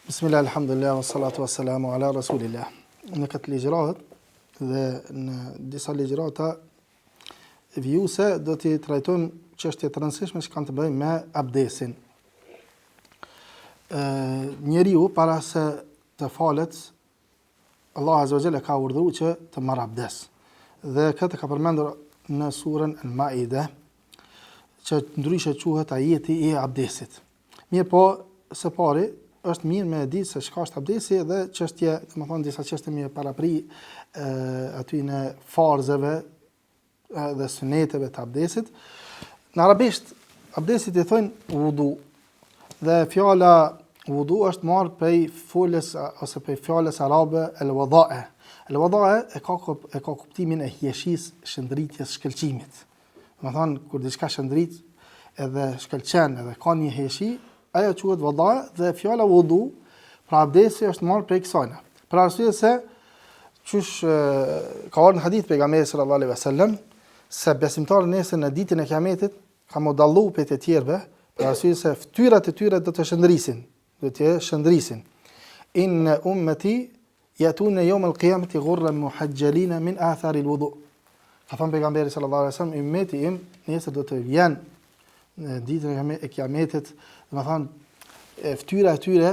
Bismillah, alhamdulillah, wa salatu wa salamu ala rasulillah. Në këtë ligjëratë dhe në disa ligjërata vijuese do t'i trajtojmë çështje të rëndësishme që kanë të bëjnë me abdesin. Ë njeriu para se të falet Allahu azza wa jalla ka urdhëruar që të marrë abdes. Dhe këtë e ka përmendur në surën Al-Maide, që ndryshe quhet ajeti i abdesit. Mirëpo, së pari, është mirë me e ditë se çka është abdesi dhe çështje, domethënë disa çështje me parapri atyne farzeve dhe suneteve të abdesit. Në arabisht, abdesit i thonë wudu. Dhe fjala wudu është marrë prej foljes ose prej fjalës arabe el wadae. El wadae e ka e ka kuptimin e hijeshisë, shndritjes, shkëlqimit. Domethënë kur diçka shndrit edhe shkëlqen edhe ka një hijeshi, ajo quhet wadae dhe fjala wudu, pra abdesi është marrë prej kësajna. Për arsye se qysh ka ardhur në hadith pejgamberi sallallahu alaihi wasallam se besimtarët nesër në ditën e Kiametit ka m'u dallu prej të tjerëve, për arsye se fytyrat e tyre do të shndrisin, do të shndrisin. Inna ummati yatuna yawm al-qiyamati ghurran muhajjalina min athari al-wudu. Ka thënë pejgamberi sallallahu alaihi wasallam, ummeti im nesër do të vjen në ditën e Kiametit, domethënë fytyra e tyre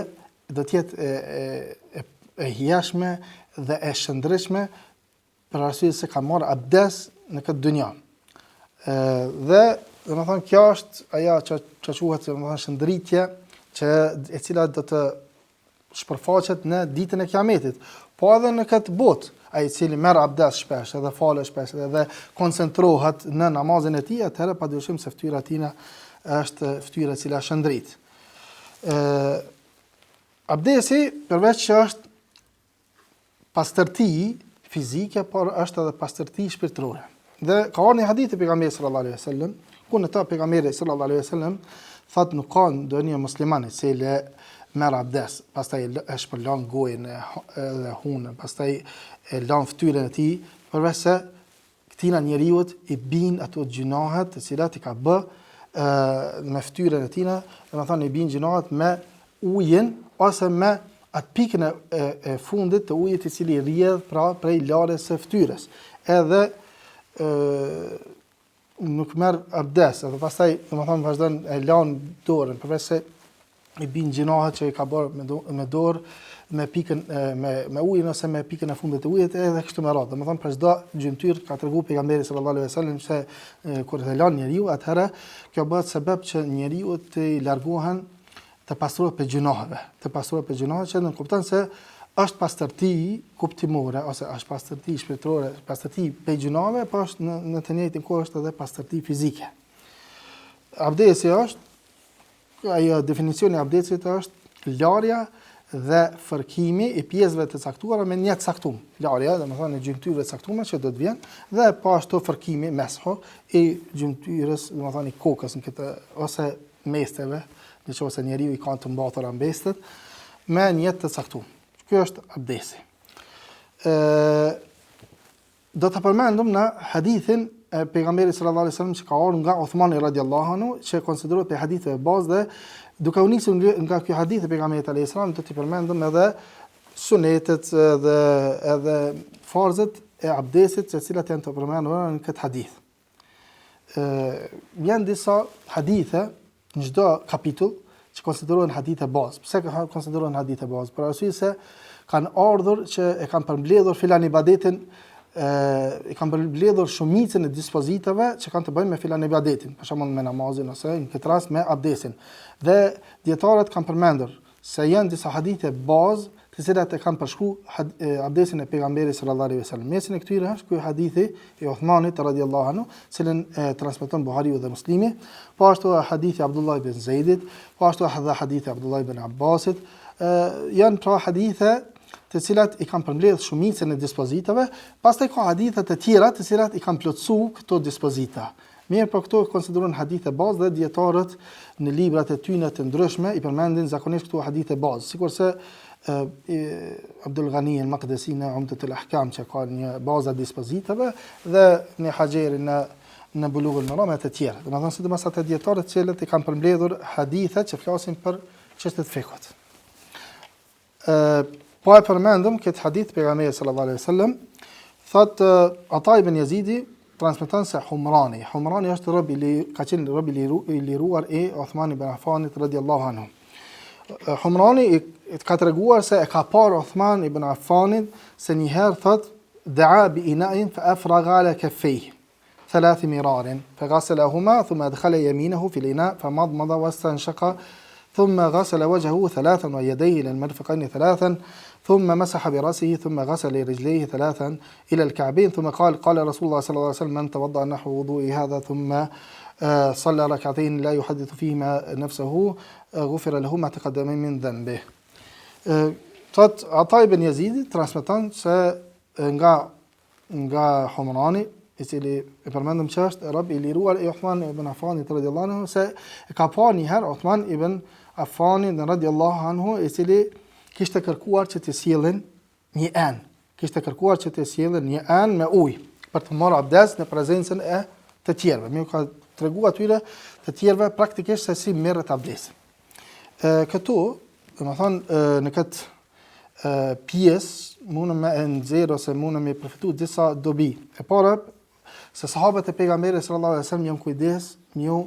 do të jetë e e e, e hijeshme dhe e shndritshme për arsye se ka marrë abdes në këtë dynja. Ë dhe domethënë kjo është ajo që që quhet domethënë shndritje që e cila do të shpërfaqet në ditën e Kiametit. Po edhe në këtë botë, ai i cili merr abdes shpesh edhe falet shpesh edhe koncentrohet në namazin e tij, atëherë padyshim se fytyra e tij është fytyrë e cila shndrit. Ë Abdesi përveç që është pastërti fizike, por është edhe pastërti shpirtërore. Dhe ka ardhur një hadith i pejgamberit sallallahu alaihi wasallam, ku në të pejgamberi sallallahu alaihi wasallam thotë nuk ka ndonjë musliman i cili merr abdes, pastaj e shpërlan gojën edhe hunën, pastaj e lan fytyrën e tij, përveç se Këtina njeriut i bin ato gjynahet të cilat i ka bë me fytyrën e tina, domethënë i bin gjynahet me ujin ose me atë pikën e, e, e fundit të ujit i cili rrjedh pra prej larjes së fytyrës. Edhe ë nuk merr abdes, edhe pastaj domethënë vazhdon e lan dorën, përveç se i bin gjynahet që i ka bërë me, do, me dorë, me pikën me me ujin ose me pikën e fundit të ujit edhe kështu me radhë. Domethënë për çdo gjymtyrë ka tregu pejgamberi sallallahu alaihi wasallam se e, kur të lan njeriu atëherë kjo bëhet sebeb që njeriu të largohen të pastrohet prej gjynaheve, të pastrohet prej gjynaheve që nënkupton se është pastërti kuptimore ose është pastërti shpirtërore, pastërti prej gjynaheve, po është në, në të njëjtën kohë është edhe pastërti fizike. Abdesi është Ajo definicioni i abdesit është larja dhe fërkimi i pjesëve të caktuara me nijet të caktum. Larja, domethënë e gjymtyrëve të caktuara që do të vjen dhe po ashtu fërkimi meshu i gjymtyrës, domethënë i kokës në këtë ose mesteve, në qoftë se njeriu i ka të mbathura mestet me nijet të caktum. Ky është abdesi. Ë Do ta përmendim në hadithin e pejgamberit sallallahu alajhi wasallam që ka ardhur nga Uthmani radiallahu anhu, që konsiderohet prej haditheve bazë dhe duke u nisur nga ky hadith i pejgamberit alayhis salam do t'i përmendim edhe sunetet dhe edhe farzet e abdesit të cilat janë të përmendura në këtë hadith. Ë janë disa hadithe në çdo kapitull që konsiderohen hadithe bazë. Pse konsiderohen hadithe bazë? Për arsye se kanë ardhur që e kanë përmbledhur filan ibadetin, ë e kanë përmbledhur shumicën e dispozitave që kanë të bëjnë me filan ibadetin, për shembull me namazin ose në këtë rast me abdesin. Dhe dietarët kanë përmendur se janë disa hadithe bazë të cilat e kanë përshkru abdesin e pejgamberit sallallahu alaihi wasallam. Mesin e këtyre është ky hadithi i Uthmanit radhiyallahu anhu, cilin e transmeton Buhariu dhe Muslimi, po ashtu edhe hadithi i Abdullah ibn Zeidit, po ashtu edhe hadithi i Abdullah ibn Abbasit, ë janë pra hadithe të cilat i kanë përmbledh shumicën e dispozitave, pastaj ka hadithe të tjera të cilat i kanë plotësu këto dispozita. Mirëpo këto konsiderohen hadithe bazë dhe dijetarët në librat e tyre të ndryshme i përmendin zakonisht këto hadithe bazë, sikurse Abdul Ghani al-Maqdisi në Umdat al-Ahkam që ka një bazë të dispozitave dhe Ibn Haxheri në në Bulugh al-Maram e të tjerë. Domethënë sidomos ata dijetarët të cilët i kanë përmbledhur hadithet që flasin për çështjet e fikhut. Ë po e përmendëm këtë hadith pejgamberit sallallahu alaihi wasallam, thotë Ata ibn Yazidi transmeton se Humrani, Humrani është rob i ka qenë rob i liru, i liruar i Uthman ibn Affanit radiallahu anhu. Humrani i, i ka treguar se e ka parë Uthman ibn Affanin se një herë thot da'a bi ina'in fa afraga ala kaffayhi. ثلاث مرار فغسلهما ثم أدخل يمينه في الإناء فمضمض واستنشق ثم غسل وجهه ثلاثا ويديه إلى المرفقين ثلاثا ثم مسح برأسه ثم غسل رجليه ثلاثا إلى الكعبين ثم قال قال رسول الله صلى الله عليه وسلم من توضأ نحو وضوء هذا ثم صلى ركعتين لا يحدث فيهما نفسه غفر له ما تقدم من ذنبه. Thot Ata ibn Yazidi transmeton se nga nga Humrani, i cili e përmendëm që është rob i liruar i Uthman ibn Affanit radiallahu anhu se e ka pa një herë Uthman ibn Affanin radiallahu anhu i cili kishte kërkuar që t'i sjellin një enë, kishte kërkuar që t'i sjellin një enë me ujë për të marrë abdes në prezencën e të tjerëve. Me ju ka tregu atyre të tjerëve praktikisht se si merret abdesi. E, këtu, domethënë, në këtë pjesë mundëm me e nxjerr ose mundëm me përfitu disa dobi. E para, se sahabët e pejgamberit sallallahu alajhi wasallam janë kujdes me ju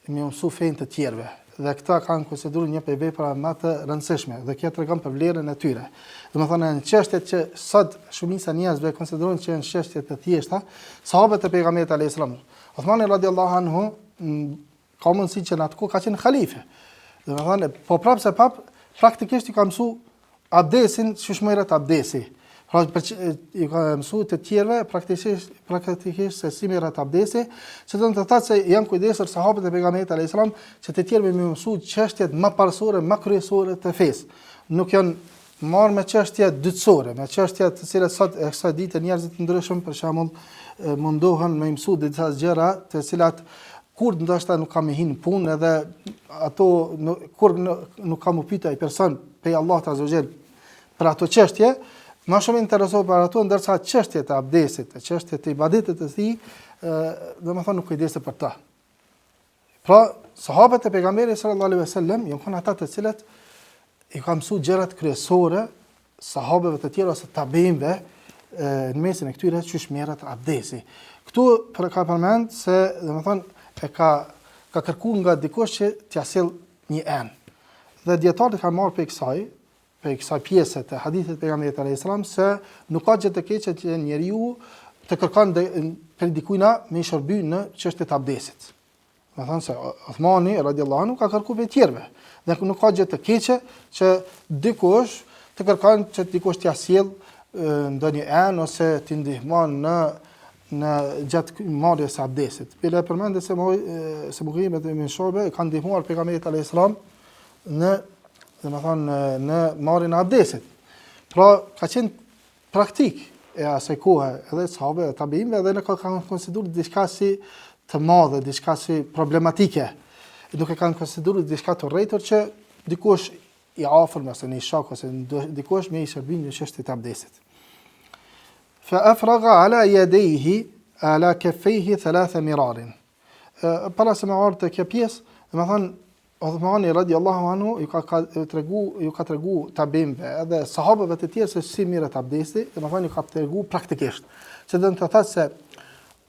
me ju mësu fenë të tjerëve dhe këta kanë konsideruar një prej veprave më të rëndësishme dhe kjo tregon për vlerën e tyre. Domethënë në çështjet që sot shumica e njerëzve konsiderojnë që janë çështje të thjeshta, sahabët e pejgamberit alayhis salam, Uthmani radiallahu anhu Ka mundësi që në atë kohë ka qenë halife. Domethënë, po prapë se prapë, praktikisht i ka mësu abdesin, qysh merret abdesi. Pra, për që, i ka mësu të tjerëve, praktikisht, praktikisht se si merret abdesi, që do të thotë se janë kujdesur sahabët e pejgamberit alayhis salam, që të tjerëve me mësu çështjet më parësore, më kryesore të fesë. Nuk janë marrë me çështje dytësore, me çështje të cilat sot e kësaj dite njerëzit të ndryshëm për shembull mundohen me mësu disa gjëra të cilat kur ndoshta nuk ka me hi në punë edhe ato kur nuk ka m'u pyet ai person prej Allahut azze ue xhel për ato çështje, më shumë interesohet për ato ndërsa çështjet e abdesit, çështjet e ibadetit të tij, domethënë nuk kujdeset për ta. Pra, sahabët e pejgamberit sallallahu alaihi wasallam janë kon ata të cilët i kanë mësuar gjërat kryesore sahabëve të tjerë ose tabiinëve në mesin e këtyre qysh merret abdesi. Këtu për ka përmend se, domethënë, e ka ka kërku nga dikush që t'ia sjell një enë. Dhe dijetarët kanë marrë prej kësaj, prej kësaj pjese të hadithit të pejgamberit alayhis salam se nuk ka gjë të keqe që njeriu të kërkon prej dikujna me i shërby në çështje të abdesit. Domethënë se Uthmani radiallahu anhu ka kërku prej tjerëve. Dhe nuk ka gjë të keqe që dikush të kërkon që dikush t'ia sjell ndonjë enë ose t'i ndihmon në në gjatë marrjes së abdesit. Bile përmendet se se Mughire ibn Shu'be ka ndihmuar pejgamberit alayhis salam në, domethënë, në marrjen e abdesit. Pra, ka qenë praktik e asaj kohe, edhe sahabëve dhe tabiinëve, edhe nuk e kanë konsideruar diçka si të madhe, diçka si problematike. Nuk e kanë konsideruar diçka të urrejtur që dikush i afërm ose një shok ose dikush me i shërby në çështje të abdesit. Fa afraga ala yadayhi ala kaffayhi thalatha mirarin. Para se me ardhë te kjo pjesë, domethënë Uthmani radiallahu anhu ju ka, ka tregu, ju ka tregu tabiinëve edhe sahabëve të tjerë se si merret abdesti, domethënë ju ka tregu praktikisht. Që do të thotë se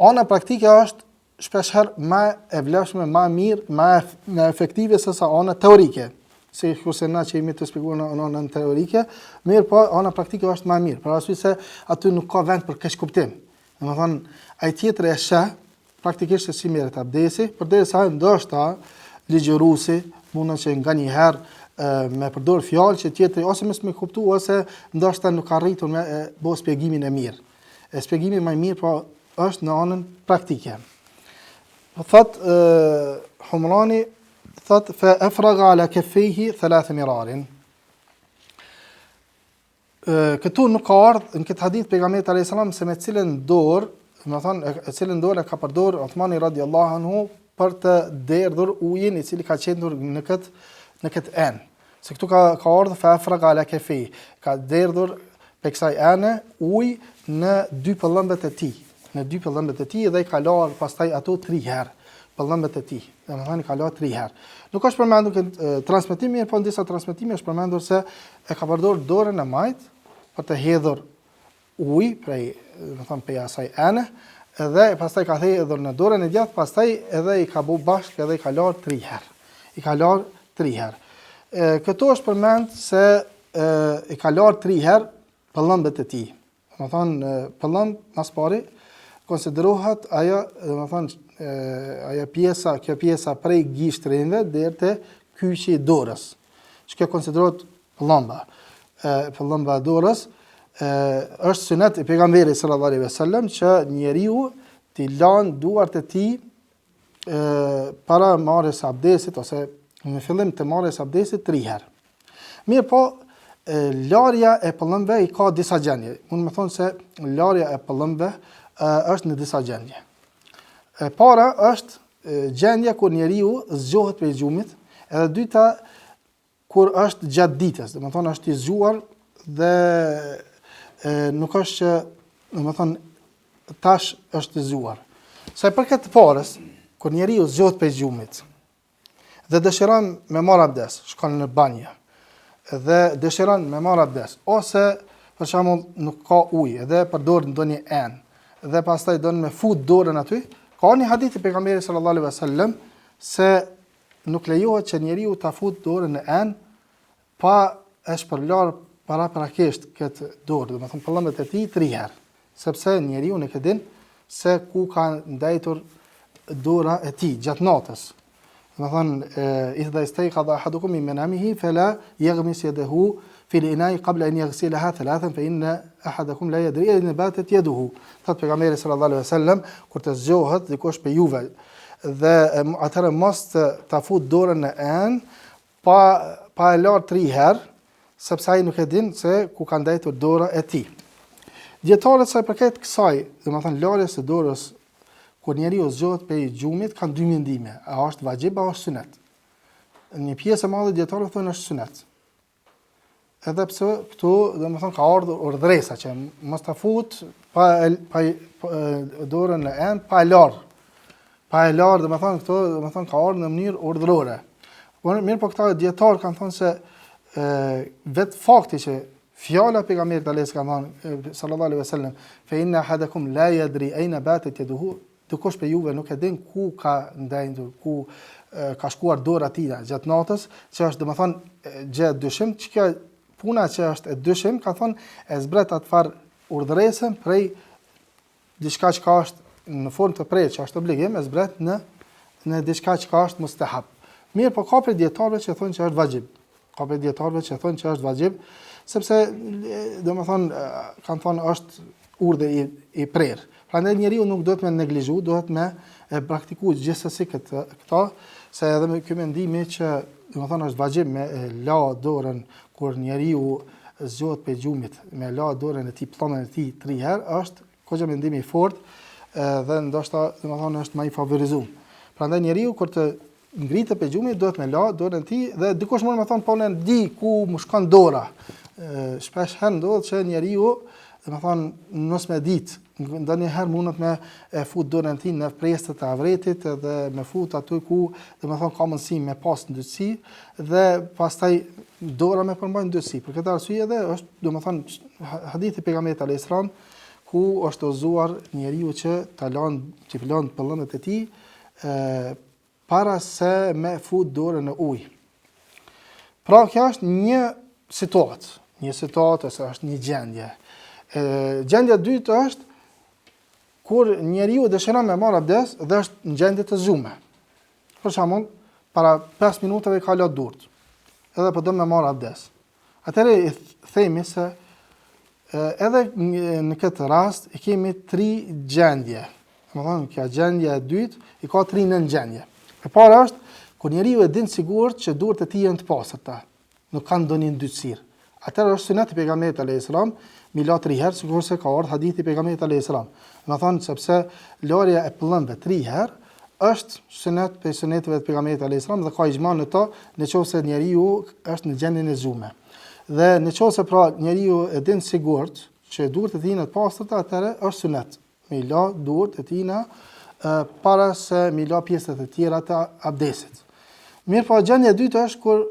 ana praktike është shpesh herë më e vlefshme, më e mirë, më më efektive se sa ana teorike. Sikurse na që jemi të shpjeguar në anën teorike, mirëpo ana praktike është më e mirë, për arsye se aty nuk ka vend për keqkuptim. Domethënë, ai tjetri e sheh praktikisht se si merret abdesi, përderisa ndoshta ligjëruesi mundet që nganjëherë me përdor fjalë që tjetri ose mos me kuptu ose ndoshta nuk ka arritur me e bo shpjegimin e mirë. E shpjegimi më i mirë po është në anën praktike. Po thot e, Humrani thot fa afraga ala kaffayhi thalath mirarin. Këtu nuk ka ardhur në këtë hadith pejgamberit alayhis salam se me cilën dorë, domethënë e cilën dorë e ka përdorur Uthmani radiallahu anhu për të derdhur ujin i cili ka qenë në këtë në këtë enë. Se këtu ka ka ardhur fa afraga ala kafej, ka derdhur prej kësaj ene ujë në dy pëllëmbët e tij, në dy pëllëmbët e tij dhe i ka larë pastaj ato tri herë. pëllëmbët e tij, domethënë i ka la tri herë. Nuk është përmendur këtë transmetim, mirëpo në disa transmetime është përmendur se e ka përdorur dorën e majtë për të hedhur ujë prej, domethënë prej asaj ene, edhe pastaj ka hedhur në dorën e djathtë, pastaj edhe i ka bu bashkë edhe i ka larë tri herë. I ka larë tri herë. E, këtu është përmend se e, i ka larë tri herë pëllëmbët e tij. Domethënë, pëllëmbë, ma s'pari, konsiderohet ajo, domethënë, ajo pjesa, kjo pjesa prej gishtrinjve deri te kyçi i dorës. Që kjo konsiderohet pëllëmba. Pëllëmba e dorës, e, është synet i pejgamberit sallallahu alaihi wasallam që njeriu t'i lan duart e tij e, para marrjes së abdesit ose në fillim të marrjes së abdesit tri herë. Mirëpo, larja e pëllëmbëve i ka disa gjendje. Mund me thonë se larja e pëllëmbëve është në disa gjendje. E para është gjendja kur njeriu zgjohet prej gjumit, edhe dyta kur është gjatë ditës, domethonë është i zgjuar dhe e, nuk është që, domethonë, tash është i zgjuar. Sa i përket të parës, kur njeriu zgjohet prej gjumit, dhe dëshiron me marr abdes, shkon në banjë dhe dëshiron me marr abdes, ose për shembull nuk ka ujë dhe përdor ndonjë enë dhe pastaj don me fut dorën aty, ka një hadith i pejgamberit sallallahu alaihi wasallam se nuk lejohet që njeriu ta fut dorën në enë pa e shpërlar paraprakisht këtë dorë, domethënë pëllëmbët e tij tri herë. Sepse njeriu nuk e din se ku ka ndejtur dora e tij gjatë natës. Domethënë, idha istejkadha ahadukum min menamihi, fela jagmis jedehu fil inai qabla en jagsileha thalathan, fe inne ahadakum la jedri ejne batet jeduhu. Thotë pejgamberi sallallahu alaihi wasallam, kur të zgjohet dikush prej juve, dhe atëherë mos të ta fut dorën në enë, Pa pa e larë tri herë, sepse ai nuk e din se ku ka ndejtur dora e tij. Dijetarët sa i përket kësaj, domethënë larjes së dorës kur njeriu zgjohet prej gjumit kanë dy mendime, a është vaxhib a është synet. Një pjesë e madhe e dijetarëve thonë është synet. Edhe pse këtu, domethënë ka ardhur urdhëresa që mos ta fut pa pa, pa dorën në enë pa e larë. Pa e larë, domethënë këtu, domethënë ka ardhur në mënyrë urdhërore. Por mirëpo këta dijetarë kanë thënë se ë vetë fakti që fjala e pejgamberit alayhis ka thënë sallallahu alaihi wasallam fa inna ahadakum la yadri ayna batat yaduhu Dikush prej juve nuk e din ku ka ndenjtur, ku ka shkuar dora e tij gjatë natës, që është domethënë gjë e dyshimtë, që kjo puna që është e dyshimtë, ka thonë e zbret atë farë urdhëresën prej diçka që ka është në formë të prerë, që është obligim, e zbret në në diçka që ka është mustahab. Mirëpo ka prej dijetarëve që thonë që është vaxhib. Ka prej dijetarëve që thonë që është vaxhib, sepse domethënë kanë thonë është urdhër i, i prerë. Prandaj njeriu nuk duhet me neglizhu, duhet me e praktiku gjithsesi këtë këto, se edhe me ky mendimi që domethënë është vaxhib me e la dorën kur njeriu zgjohet prej gjumit, me la dorën e tij, pëllëmbën e tij tri herë, është Koxha mendim i fortë dhe ndoshta domethënë është më i favorizuar. Prandaj njeriu kur të ngritet prej gjumit duhet me la dorën e tij dhe dikush mund me thonë po unë di ku më shkon dora. Shpesh herë ndodh që njeriu domethënë mos me ditë, ndonjëherë mundet me e fut dorën e tij në prestë të avretit dhe me fut aty ku domethënë ka mundësi me pas ndytësi dhe pastaj dora me përmbajt ndytësi. Për këtë arsye edhe është domethënë hadithi i pejgamberit alayhis salam ku është udhëzuar njeriu që ta lan, t'i lan pëllëmbët e tij ë para se me fut dorën në ujë. Pra kjo është një situatë, një situatë ose është një gjendje. Ë gjendja e dytë është kur njeriu dëshiron me marr abdes dhe është në gjendje të zgjume. Për shembull, para 5 minutave ka la durt. Edhe po do me marr abdes. Atëherë i themi se edhe në këtë rast i kemi tri gjendje. Domethënë, kjo gjendja e dytë i ka tri nëngjendje. E para është, kur njeriu e din sigurt që duart e tij janë të pastërta, nuk kanë ndonjë ndytësirë. Atëherë është sunet i pejgamberit alayhis salam, mi la tri herë, sikurse ka ardhur hadithi i pejgamberit alayhis salam. Domethënë sepse larja e pëllëmbëve tri herë është sunet prej suneteve të pejgamberit alayhis salam dhe ka ixhma në to, në qoftë se njeriu është në gjendjen e zgjume. Dhe në qoftë se pra njeriu e din sigurt që duart e tij janë të pastërta, atëherë është sunet me i la duart e tij. para se mi la pjesët e tjera të abdesit. Mirëpo, gjendja e dytë është kur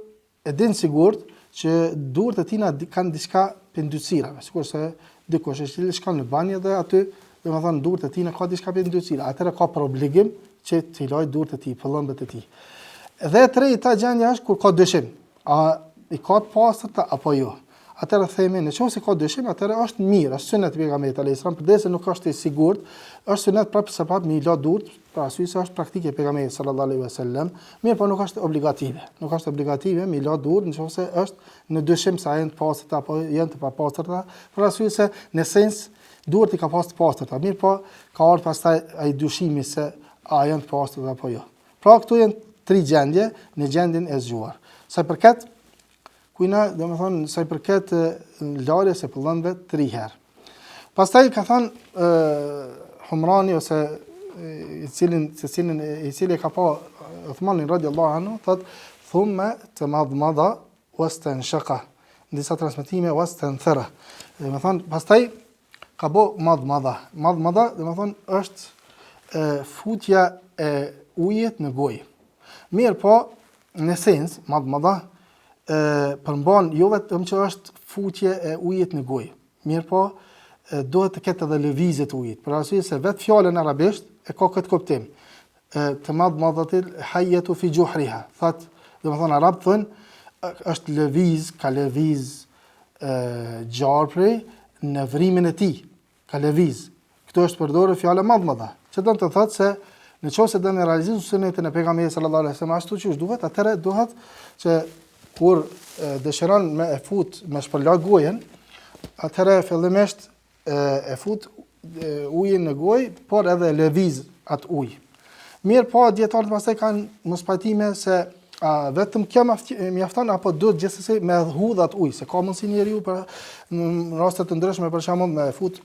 e din sigurt që duart e tina kanë diçka prej ndytësirave, sikurse dikush i cili shkon në banjë dhe aty, domethënë duart e tina ka diçka prej ndytësirave, atëherë ka për obligim që t'i lajë duart e tij, pëllëmbët e tij. Dhe e treta gjendja është kur ka dyshim, a i ka të pastërta apo jo. Atëherë themi, në qoftë se ka dyshim, atëherë është mirë, është sunet i pejgamberit alayhis salam, përderisa nuk është i sigurt, është sunet prapë se prapë me i la durt, për arsye se është praktikë e pejgamberit sallallahu alaihi wasallam, mirëpo nuk është obligative. Nuk është obligative me i la durt në qoftë se është në dyshim se a janë të pastërta apo janë të papastërta, për arsye se në sens duart i ka pas të pastërta, mirëpo ka ardhur pastaj ai dyshimi se a janë të pastërta apo jo. Pra këto janë tri gjendje në gjendjen e zgjuar. Sa i përket Kujna, domethënë, sa i përket larjes së pëllëmbëve tri herë. Pastaj ka thënë Humrani ose i cilin, të cilin, i cili e ka pa Uthmanin radiallahu anhu, thot, thumme temadmada westensheqa. Në disa transmetime westenthera. Domethënë, pastaj ka bo madmada. Madmada, domethënë, është e, futja e ujit në gojë. Mirëpo, në esencë, madmada, e, përmban jo vetëm që është futje e ujit në gojë. Mirëpo, e, duhet të ketë edhe lëvizje të ujit. Për arsye se vetë fjala në arabisht e ka këtë kuptim. E, temadmadatil hajjetu fi xhuhriha. Thot, domethënë, arabët thonë, është lëviz, ka lëviz e, gjarpri në vrimën e tij. Ka lëviz. Këtu është përdorur fjala madmada, që don të thotë se në qoftë se do me realizu sunetin e pejgamberit sallallahu alaihi wasallam ashtu qysh duhet, atëherë duhet që kur dëshiron me e fut me shpërla gojën, atëherë fillimisht e, e fut ujin në gojë, por edhe lëviz atë ujë. Mirëpo, dijetarët pastaj kanë mospajtime se a vetëm kjo mjafton apo duhet gjithsesi me hudh atë ujë, se ka mundësi njeriu për në raste të ndryshme për shembull me fut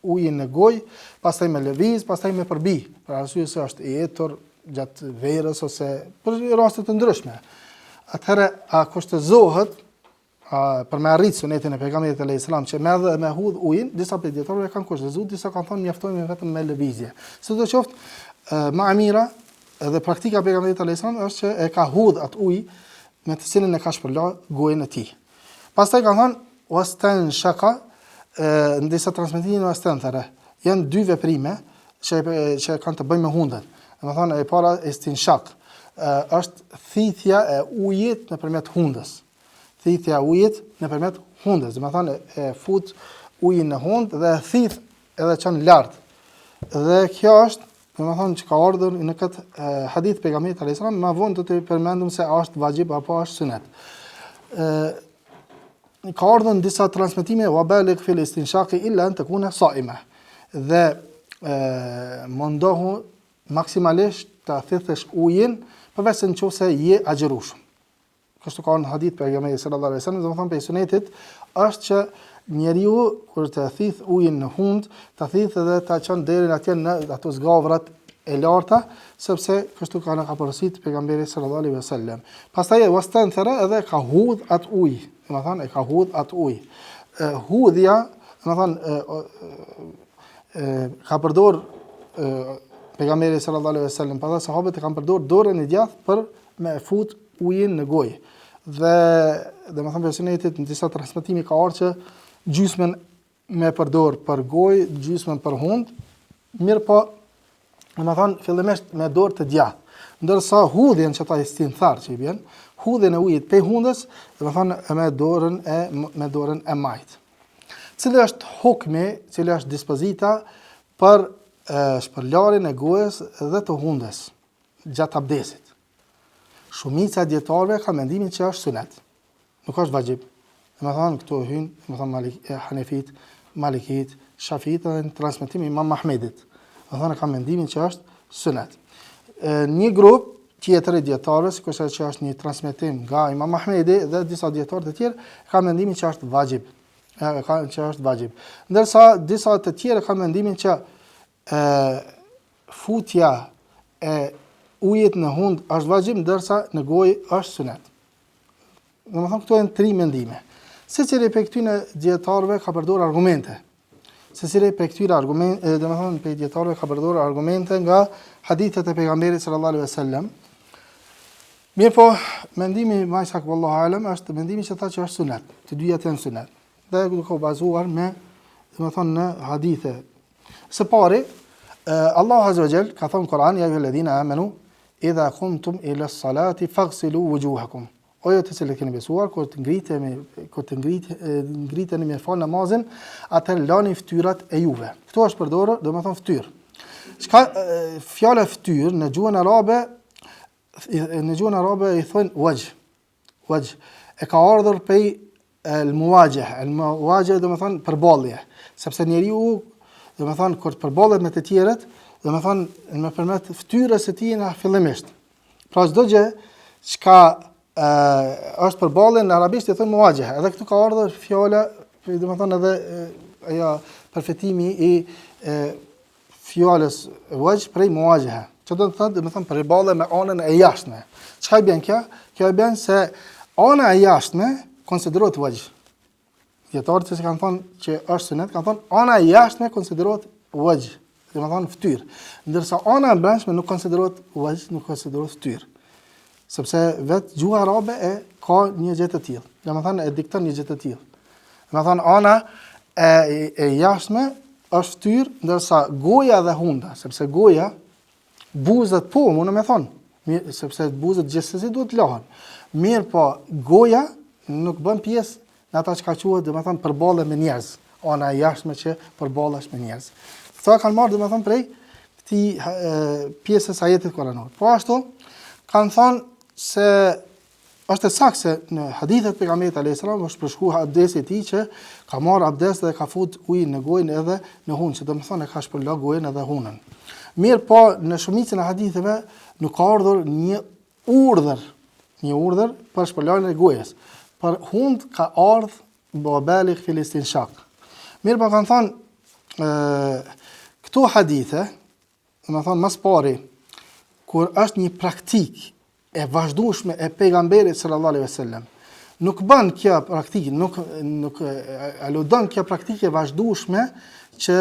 ujin në gojë, pastaj me lëviz, pastaj me përbi, për arsye se është i etur gjatë verës ose për raste të ndryshme. Atëherë a kushtëzohet a, për me arrit sunetin e pejgamberit alayhis salam që me edhe me hudh ujin, disa prej dijetarëve kanë kushtëzu, disa kanë thonë mjaftojmë vetëm me lëvizje. Sido qoftë, më e mira edhe praktika e pejgamberit alayhis salam është që e ka hudh atë ujë me të cilin e ka shpërla gojën e tij. Pastaj kanë thonë wastenshaqa në disa transmetime wastenthara. Janë dy veprime që që kanë të bëjnë me hundën. Domethënë e para istinshak është thithja e ujit nëpërmjet hundës. Thithja e ujit nëpërmjet hundës, domethënë e fut ujin në hundë dhe e thith edhe çon lart. Dhe kjo është, domethënë që ka ardhur në këtë hadith pejgamberit alayhis salam, më vonë do të përmendim se a është vaxhib apo është sunet. Ë ka ardhur në disa transmetime wa baligh fil istinshaqi illa an takuna sa'ima. Dhe ë mundohu maksimalisht ta thithësh ujin, përveç se në qoftë se je agjërueshëm. Kështu ka në hadith pejgamberi sallallahu alaihi wasallam, domethënë prej sunetit është që njeriu kur të thith ujin në hund, ta thith edhe ta çon deri atje në ato zgavrat e larta, sepse kështu ka na ka porosit pejgamberi sallallahu alaihi wasallam. Pastaj wastenthara edhe ka hudh atë ujë, domethënë e ka hudh atë ujë. Hudhja, domethënë ka përdor pejgamberi sallallahu alaihi wasallam, pa dhe sahabët e kanë përdor dorën e djathtë për me e fut ujin në gojë. Dhe, domethënë prej sunetit, në disa transmetime ka ardhur që gjysmën me përdor për gojë, gjysmën për hundë, mirëpo, domethënë, fillimisht me dorë të djathtë. Ndërsa hudhjen që ta istinthar që i bjen, hudhjen e ujit prej hundës, domethënë, me dorën e, me dorën e majtë. Cili është hukmi, cili është dispozita për shpërlarjen e gojës dhe të hundës? gjatë abdesit. Shumica e dijetarëve kanë mendimin që është sunet. Nuk është vaxhib. Domethënë këtu hyn, domethënë Malik, Hanefit, Malikit, Shafit dhe në transmetim Imam Ahmedit. Domethënë kanë mendimin që është sunet. E, një grup tjetër i dijetarëve, sikurse që është një transmetim nga Imam Ahmedi dhe disa dijetarë të tjerë, kanë mendimin që është vaxhib. E, kanë që është vaxhib. Ndërsa disa të tjerë kanë mendimin që e, futja e ujit në hundë është vaxhib, ndërsa në gojë është sunet. Domethënë, këto janë tri mendime. Secili prej këtyne dijetarëve ka përdor argumente. Secili prej këtyre argument, domethënë prej dijetarëve ka përdorur argumente nga hadithet e pejgamberit sallallahu alaihi wasallam. Mirëpo, mendimi ma i saktë wallahu alem është mendimi që tha që është sunet, të dyja janë sunet. Dhe duke u bazuar me, domethënë në hadithe. Së pari, Allahu azza wa jall ka thënë në Kur'an ja ejjuhalladhina amanu idha qumtum ila as-salati faghsilu wujuhakum. O ju të cilët keni besuar, kur të ngritemi, kur të ngrit, ngriteni me fal namazin, atëherë lani fytyrat e juve. Këtu është përdorur, domethënë fytyrë. Çka fjala fytyrë në gjuhën arabe në gjuhën arabe i thonë wajh. Wajh e ka ardhur prej el muwajah, el muwajah domethënë përballje, sepse njeriu domethënë kur të përballet me të tjerët, domethënë nëpërmjet fytyrës së tij na fillimisht. Pra çdo gjë çka ë është përballje në arabisht i thonë muwajah. Edhe këtu ka ardhur fjala, domethënë edhe ajo përfitimi i e, fjalës wajh prej muwajah. Që do të thotë, domethënë përballje me anën e jashtme. Çka i bën kjo? Kjo i bën se ana e jashtme konsiderohet wajh. Dijetarët që kanë thonë që është sunet, kanë thonë ana e jashtme konsiderohet wajh, domethënë fytyrë. Ndërsa ana e brendshme nuk konsiderohet wajh, nuk konsiderohet fytyrë. Sepse vetë gjuha arabe e ka një gjë të tillë. Domethënë e dikton një gjë të tillë. Domethënë ana e, e jashtme është fytyrë, ndërsa goja dhe hunda, sepse goja buzët po, mund me thonë, mirë, sepse buzët gjithsesi duhet të lahen. Mirëpo, goja nuk bën pjesë në ata çka quhet, domethënë, përballje me njerëz, ana e jashtme që përballesh me njerëz. Këto e kanë marrë, domethënë, prej këtij pjesës ajetit kuranor. Po ashtu, kanë thonë se është e saktë se në hadithet e pejgamberit alayhis salam është përshkruar abdesi i tij që ka marrë abdes dhe ka fut ujin në gojën edhe në hundë, që domethënë e ka shpërla gojën edhe hundën. Mirëpo, në shumicën e haditheve nuk ka ardhur një urdhër, një urdhër për shpërlarjen e gojës. Për hundë ka ardhur wa baligh fil istinshaq. Mirëpo kanë thonë ë këto hadithe, domethënë më së pari kur është një praktikë e vazhdueshme e pejgamberit sallallahu alaihi wasallam. Nuk bën kjo praktikë, nuk nuk aludon kjo praktikë e vazhdueshme që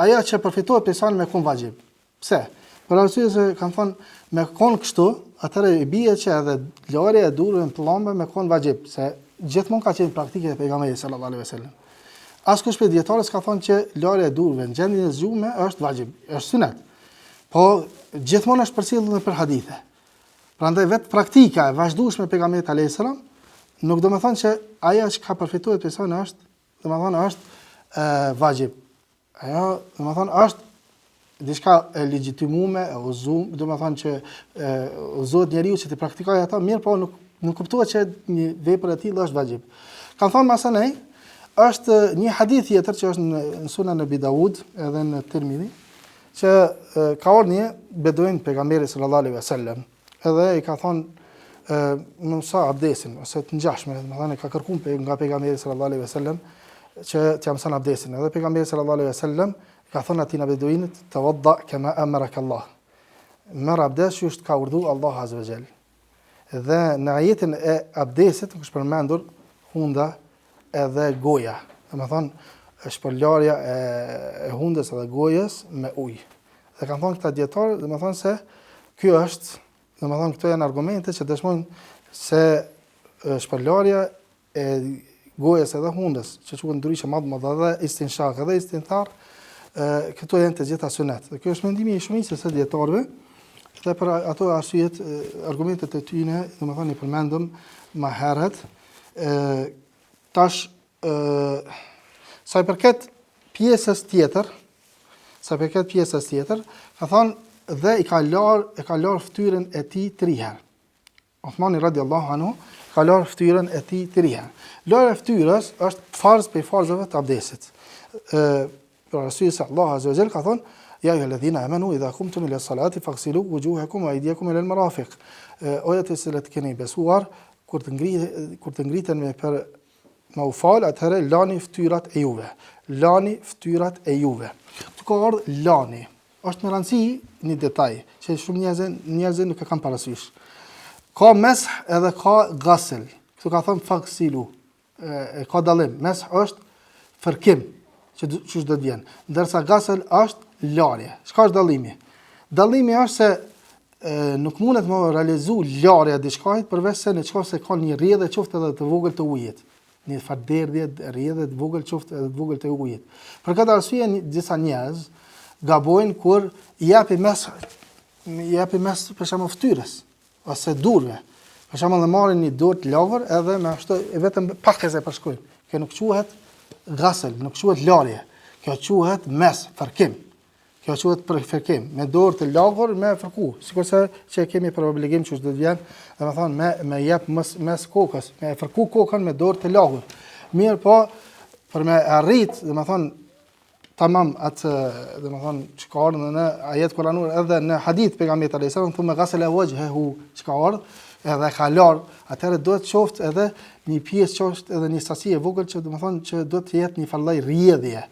ajo që përfitohet prej saj me kon vaxhib. Pse? Për arsye se kanë thënë me kon kështu, atëherë i bie që edhe larja e duarve në pëllëmbë me kon vaxhib, se gjithmonë ka qenë praktikë e pejgamberit sallallahu alaihi wasallam. Askush prej dijetarëve s'ka thënë që larja e duarve në gjendjen e zgjume është vaxhib, është sunet. Po gjithmonë është përcjellur nëpër hadithe. Prandaj vetë praktika e vazhdueshme e pejgamberit alayhis salam nuk do të thonë që ajo që ka përfituar prej saj është, domethënë është e vaxhib. Ajo, domethënë është diçka e legjitimume, e uzum, domethënë që e uzohet njeriu që të praktikojë ato, mirëpo nuk nuk kuptohet që një vepër e tillë është vaxhib. Kanë thonë masanej, është një hadith tjetër që është në, në Sunan Ebi Daud edhe në Tirmidhi, që e, ka ardhur një beduin pejgamberit sallallahu alaihi wasallam, edhe i ka thonë më mëso abdesin ose të ngjashme, domethënë ka kërkuar pe, nga pejgamberi sallallahu alaihi wasallam që t'ia mëson abdesin. Edhe pejgamberi sallallahu alaihi wasallam ka thonë atij beduinit tawadda kama amaraka Allah. Merr abdes qysh të ka urdhëruar Allahu azza wa jall. Dhe në ajetin e abdesit nuk është përmendur hunda edhe goja. Domethënë shpërlarja e, e hundës edhe gojës me ujë. Dhe kanë thonë këta dijetarë, domethënë se ky është Domethënë këto janë argumente që dëshmojnë se shpërlarja e gojës edhe hundës, që quhet ndryshe madmada dhe istinshak edhe istinthar, këto janë të gjitha sunet. Dhe kjo është mendimi i shumicës së dijetarëve, dhe për ato arsyet, argumentet e tyne, domethënë i përmendëm më herët, ë tash ë sa i përket pjesës tjetër, Sa i përket pjesës tjetër, ka thonë dhe i ka larë, e ka larë fytyrën e tij tri herë. Uthmani radiallahu anhu ka larë fytyrën e tij tri herë. Larja e fytyrës është farz prej farzeve të abdesit. Ë për arsye se Allah azza wa jall ka thonë Ja ejjuhalledhina amanu idha kumtum ila salati faghsilu wujuhakum wa aydiyakum ila al-marafiq. O ju të cilët keni besuar, kur të ngrit kur të ngriten me për Me u fal, atëherë lani fytyrat e juve. Lani fytyrat e juve. Këtu ka ardhur lani. Është me rëndësi një detaj që shumë njerëz njerëz nuk e kanë parasysh. Ka mesh edhe ka gasel. Këtu ka thënë fagsilu. E, e ka dallim. Mesh është fërkim. që qysh do të vjen. Ndërsa gasël është larje. Çka është dallimi? Dallimi është se e, nuk mundet me realizu larja diçkahit përveç se në qoftë se ka një rrjedhje qoftë edhe të vogël të ujit. Një farë derdhje, rrjedhje të vogël qoftë edhe të vogël të ujit. Për këtë arsye disa njerëz gabojnë kur i japin mes'h i japin mes'h për shembull fytyrës ose durve. Për shembull e marrin një dorë të lagur edhe me ashtu e vetëm pakëz e përshkojnë. Kjo nuk quhet gasël, nuk quhet larje. Kjo quhet mes'h, fërkim. Kjo quhet për fërkim, me dorë të lagur me fërku, sikurse që e kemi për obligim që do të vjen, domethënë me me jep mes mes'h kokës, me fërku kokën me dorë të lagur. Mirëpo, për me arrit, domethënë tamam atë, domethënë, që ka ardhur në ajet kuranor edhe në hadith pejgamberit alayhis salam, thumme gasele vexhhehu, që ka ardhur, edhe ka lar, atëherë duhet qoftë edhe një pjesë qoftë edhe një sasi e vogël që domethënë që duhet të jetë një farë lloj rrjedhje,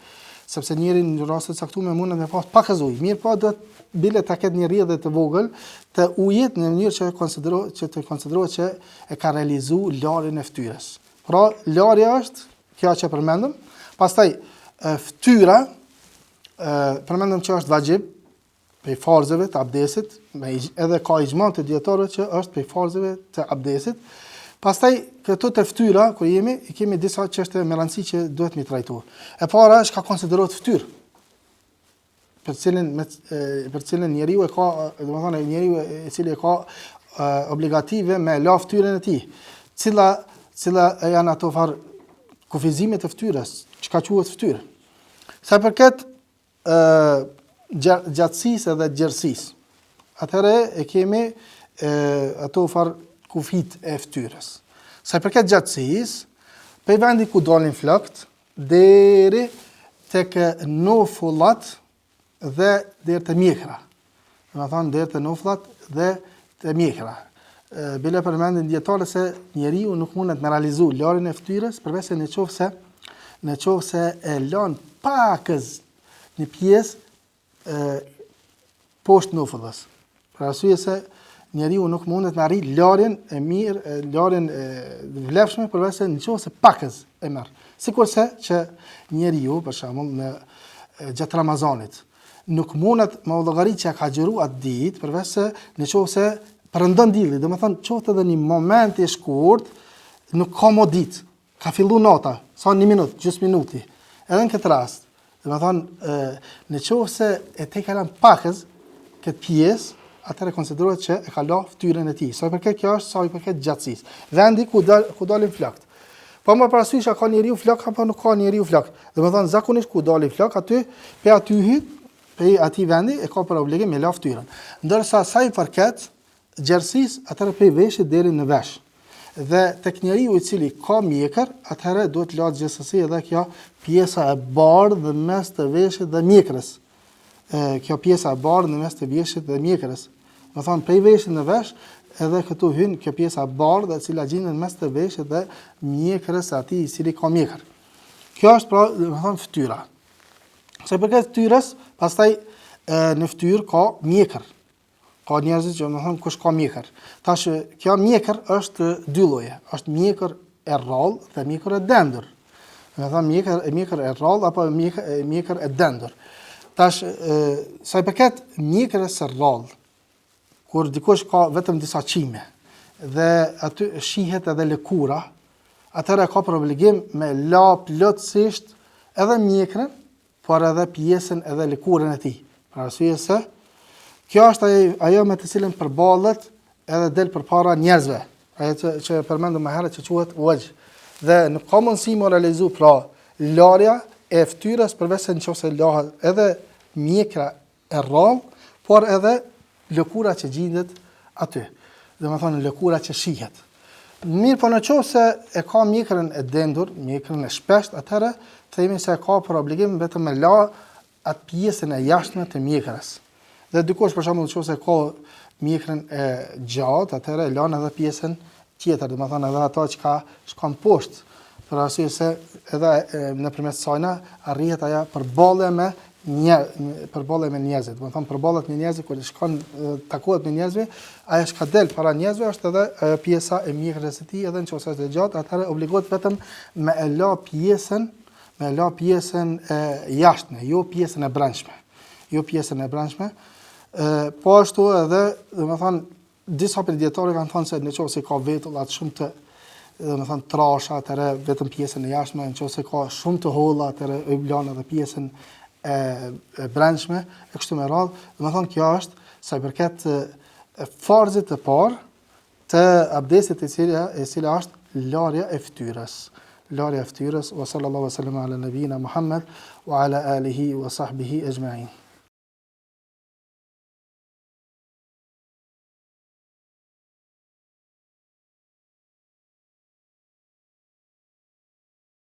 sepse njeri në raste të caktuara mundet me pas pak ujë, mirëpo duhet bile ta ketë një rrjedhje të vogël të ujit në mënyrë që konsiderohet që të konsiderohet që e ka realizu larjen e fytyrës. Pra, larja është kjo që përmendëm, pastaj fytyra përmendëm që është vaxhib prej farzeve të abdesit, me edhe ka ixhma të dijetarëve që është prej farzeve të abdesit. Pastaj këtu te fytyra ku jemi, i kemi disa çështje me rëndësi që duhet mi trajtu. E para është çka konsiderohet fytyrë për cilin me për cilin njeriu e ka, domethënë njeriu i cili e ka obligative me la fytyrën e tij. Cila cila janë ato far kufizime të fytyrës, çka quhet fytyrë. Sa i përket ë gjatësisë edhe gjerësisë. Atëherë e kemi e, ato far kufit e fytyrës. Sa i përket gjatësisë, prej vendi ku dalin flokët, deri tek nofullat dhe deri te mjekra. Domethënë deri te nofullat dhe te mjekra. Bile përmendin dijetarët se njeriu nuk mundet me realizu larjen e fytyrës përveç se në qoftë se në qoftë se e lan pakëz një pjesë e, poshtë nofullës. Për arsye se njeriu nuk mundet me arrit larjen e mirë, larjen e vlefshme përveç se në qoftë se pakëz e merr. Sikurse që njeriu, për shembull, në gjatë Ramazanit, nuk mundet me u llogarit që e ka agjëru atë ditë, përveç se në qoftë se perëndon dielli, domethënë qoftë edhe një moment i shkurt, nuk ka mo ditë, Ka fillu nata, sa një minut, gjysë minuti. Edhe në këtë rast, domethënë, në qoftë se e tejkalon pakëz këtë pjesë, atëherë konsiderohet që e ka la fytyrën e tij. Sa i përket kjo është, sa i përket gjatësisë. Vendi ku, dal, ku dalin flokët. Pa marrë parasysh a ka njeriu flok apo nuk ka njeriu flok. Domethënë zakonisht ku dalin flok aty, pe aty hy, pe atij vendi e ka për obligim me la fytyrën. Ndërsa sa i përket gjerësisë, atëherë prej veshit deri në vesh. Dhe tek njeriu i cili ka mjekër, atëherë duhet të lahet gjithsesi edhe kjo pjesa e bardhë në mes të veshit dhe mjekrës. E, kjo pjesa e bardhë në mes të veshit dhe mjekrës. Domethënë prej veshit në vesh, edhe këtu hyn kjo pjesa e bardhë e cila gjendet në mes të veshit dhe mjekrës së atij i cili ka mjekër. Kjo është pra, domethënë fytyra. Sa i përket fytyrës, pastaj e, në fytyrë ka mjekër. Ka njerëz që domethënë kush ka mjekër. Tash kjo mjekër është dy lloje. Është mjekër e rrallë dhe mjekër e dendur. Domethënë mjekër e mjekër e rrallë apo mjekër e mjekër e dendur. Tash e, sa i përket mjekrës së rrallë, kur dikush ka vetëm disa qime dhe aty shihet edhe lëkura, atëherë ka për obligim me la plotësisht edhe mjekrën por edhe pjesën edhe lëkurën e tij. Për arsye se kjo është ajo, ajo me të cilën përballet edhe del përpara njerëzve. Ajo që, që e përmendëm më herët që quhet vexh. Dhe nuk ka mundësi me realizu pra larja e fytyrës përveç se në qoftë se lahet edhe mjekra e rrallë, por edhe lëkura që gjindet aty. Domethënë lëkura që shihet. Mirëpo në qoftë se e ka mjekrën e dendur, mjekrën e shpesht, atëherë themi se e ka për obligim vetëm me la atë pjesën e jashtme të mjekrës. Dhe dikush për shembull në qoftë se ka mjekrën e gjatë, atëherë e lan edhe pjesën tjetër, domethënë edhe ato që ka shkon poshtë, për arsye se edhe nëpërmjet sajna arrihet ajo përballje me një përballje me njerëzit, domethënë përballet me njerëzit kur shkon takohet me njerëzve, ajo çka del para njerëzve është edhe ajo pjesa e mjekrës së tij, edhe nëse është e gjatë, atëherë obligohet vetëm me e la pjesën. Me la pjesën e jashtme, jo pjesën e brendshme. Jo pjesën e brendshme. Ë po ashtu edhe, domethënë, disa prej dijetarëve kanë thënë se në qoftë se ka vetullat shumë të domethënë trasha, atëherë vetëm pjesën e jashtme, në qoftë se ka shumë të holla, atëherë e lan edhe pjesën e, e brendshme, e kështu me radhë, domethënë kjo është sa i përket farzit të parë të abdestit e cila e cila është larja e fytyrës. Larja e fytyrës wa sallallahu wa sallam ala nabina Muhammad wa ala alihi wa sahbihi ajma'in.